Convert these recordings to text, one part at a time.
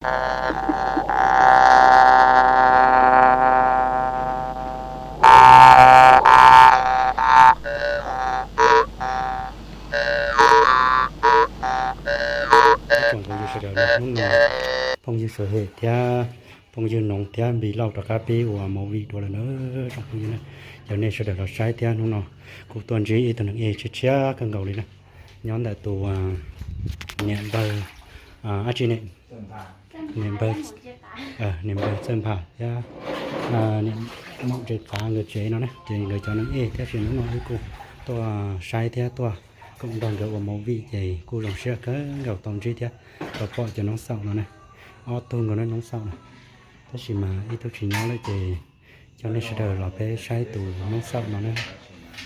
Tsoom phooj ywg sawv daws, hnub no phooj ywg Suav Hem thiab phooj ywg Noov thiab Npis Lauj rov qab pib ua movie dua lawm na. Tsoom phooj ywg na, cov nej sawv daws los saib thiab. Hnub no kuv tuaj ntsib ib tug neeg ej tshiab tshiab kawg nkaus li na, nyob ntawm tus niam npawg, ab tsi ne, niam npawg, niam npawg Txawj Npham thiab niam maum Ntse Qav nkawd tsev no na, ces nkawd cov neeg ej. Tab sis hnub no wb kuj tuaj saib thiab tuaj koom nrog nkawd ua movie ces kuj zoo siab kawg nkaus tau ntsib thiab tau pom cov noob xaum no na. Ob tug nkaus noob xaum no, tab sis mas ib tug tsis nyob lawm ces coj nej sawv daws los peb saib tus noob xaum no na,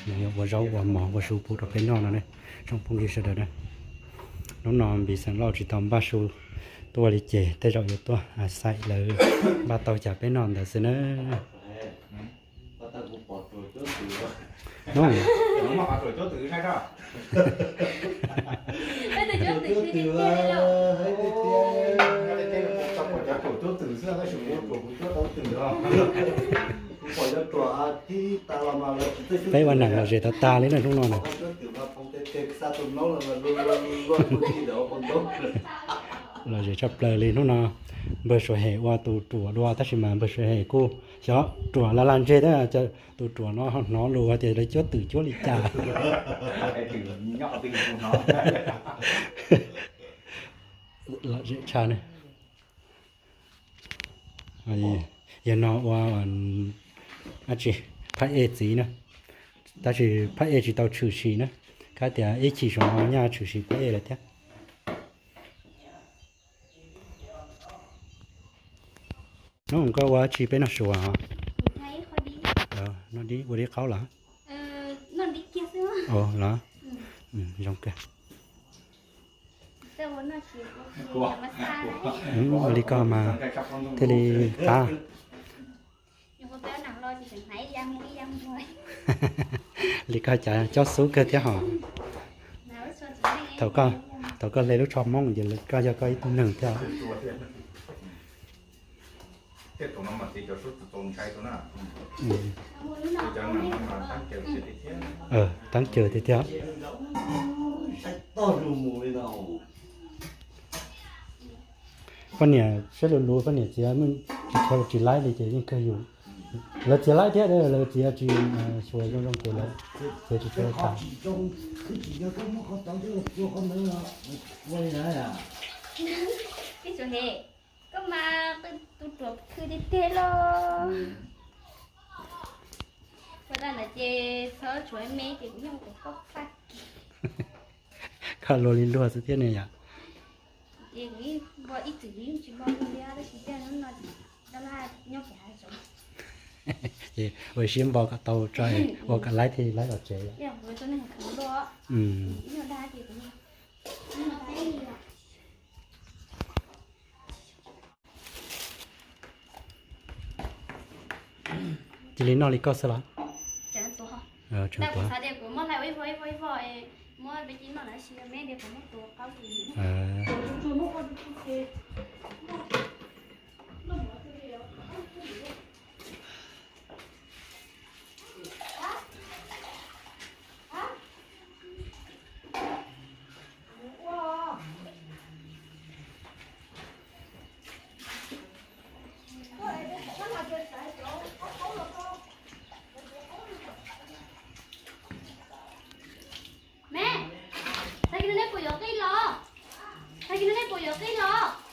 nws yuav ua zaub ua mov ua su pub rau peb noj no ne, tsoom phooj ywg sawv daws na. Hnub no Npis Xeem Lauj tsis tau npaj su tuaj li ces tej zaum yuav tuaj xaim lawv npaj tau cas peb noj ntawd xwb na. Peb ua neeg lom zem tag tag li na hnub no na. Lom zem tshaj plaws li hnub no. Npawg Suav Hem ua tus ruam dua tab sis mas npawg Suav Hem kuj xyov ruam laj laj ntseg thiab, tus ruam no hnov lus hais tias lawv cuab twm cuab li cas. Lom zem tshaj ne. Yog no ua ab tsi, phab ej txiv na, tab sis phab ej tsis tau tshwm sim na, kab tias ib chim saum no nyaj tshwm sim phab ej lawm thiab. Nub, koj ua tsi peb noj su os? Noj dib, ua dib qaub los? Los? Zoo kawg. Ua li koj mas thiaj li qab. Li koj cas cob xub kawg thiab hos. Thaum koj hle lub tsho Hmoob ces koj yog koj ib tug neeg thiab. Teeb cawv tiag tiag. Poj niam siab luv luv, poj niam txiav tsis tau tsis laib li ces yeej kawg yus. Lawv txiav laib thiab, lawv txiav tsis xyuas zoo zoo ces lawv txiav tsis tau tas. Koj mas tus ruam khw tiag tiag los. Ua tau ntawd ces txhob tshuav me ces kuv yeej ua kom koj faj kis. Koj luag li luag xwb thiab ne yom. Ces kuv yeej npo ib txwm kuv yeej tsis npo li tab sis tej no dab laj nyob pem hav zoov. Ces ua siab npo kom tau tso, ua kom laib thiaj laib los tsev. Cia li noj li koj xwb los? Tseem tuav. Me, tag kis no nej puas yuav qij los? Tag kis no nej puas yuav qij los?